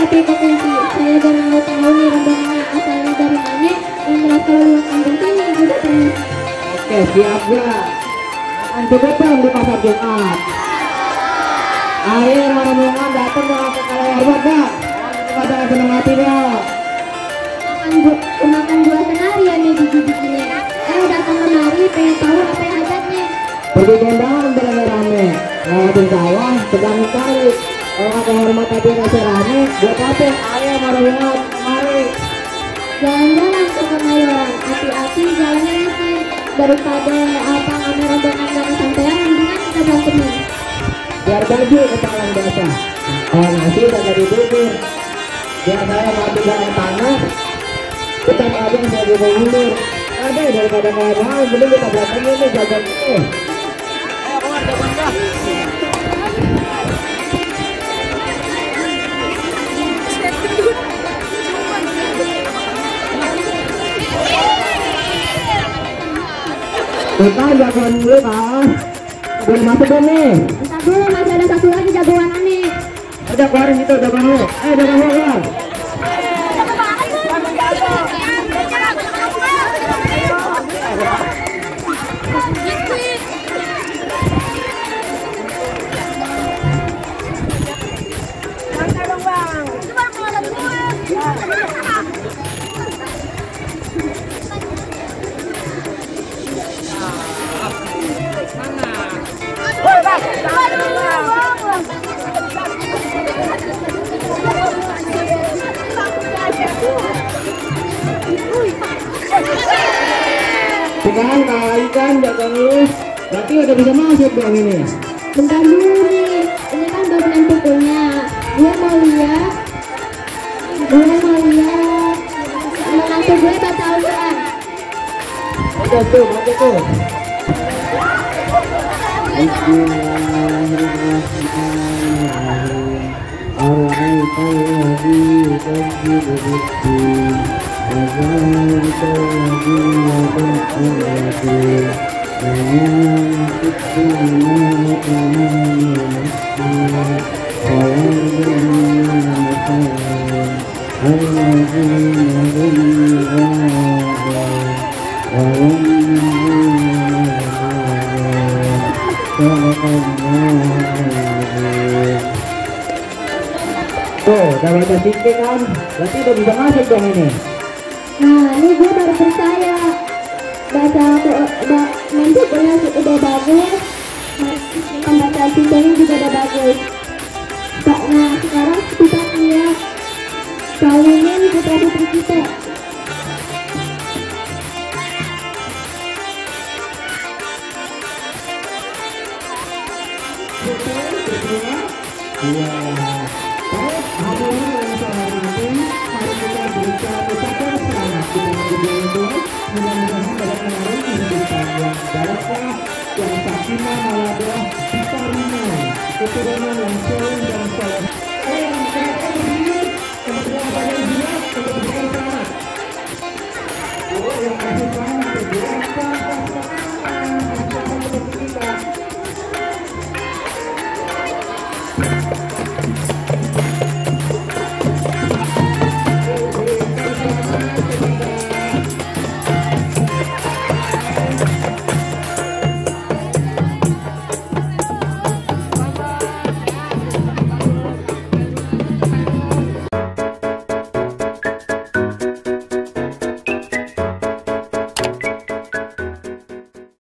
tapi komisi. Saya baru tahu nih rombongannya asalnya dari mana. Yang jelas kalau luar kampung sini juga permisi. Oke, siap ya. Anti betul di pasar Jumat. Ayo rombongan datang ke Kalai Hormat dah. Pada senang hati dah. Makan buah senari ya nih biji-bijinya. Ayo datang kemari, pengen tahu apa yang hajatnya. Pergi kondangan beramai-ramai. Lewatin sawah, pegang kali. Kalau kata hormat tapi ngasih rame, buat apa? Ayo rombongan kemari. Jalan-jalan ke Kemayoran, hati-hati jalannya licin. Daripada apa ngambil rombongan gak kesampean, mendingan kita berantemin. Biar baju ketahuan biasa. Kalau nasi udah jadi bubur. Biar saya mati dalam tanah. Tetap aja saya juga mundur. Ada daripada mahal, mending kita berantemin nih jajan itu. Ayo keluar jajan dah. Kita jagoan dulu kak. Boleh masuk dong nih. Entar dulu, masih ada satu lagi jagoan aneh. Udah keluarin itu jagoan dulu. Jagoan dulu keluar. Sekarang kalau ikan jagoan dulu. Berarti udah bisa masuk dong ini. Bentar dulu nih, ini kan baru main pukulnya. Gue mau lihat menantu gue baca Al-Quran. Udah tuh, baca tuh. Bismillahirrahmanirrahim. Ar-Rahmanirrahim. Tuh, udah baca sikit kan? Berarti udah bisa masuk dong ini. Nah, ini gue baru percaya. Baca main pukulnya udah bagus. Membaca sikitnya juga udah bagus. Nah, sekarang kita lihat kawinin putra putri kita.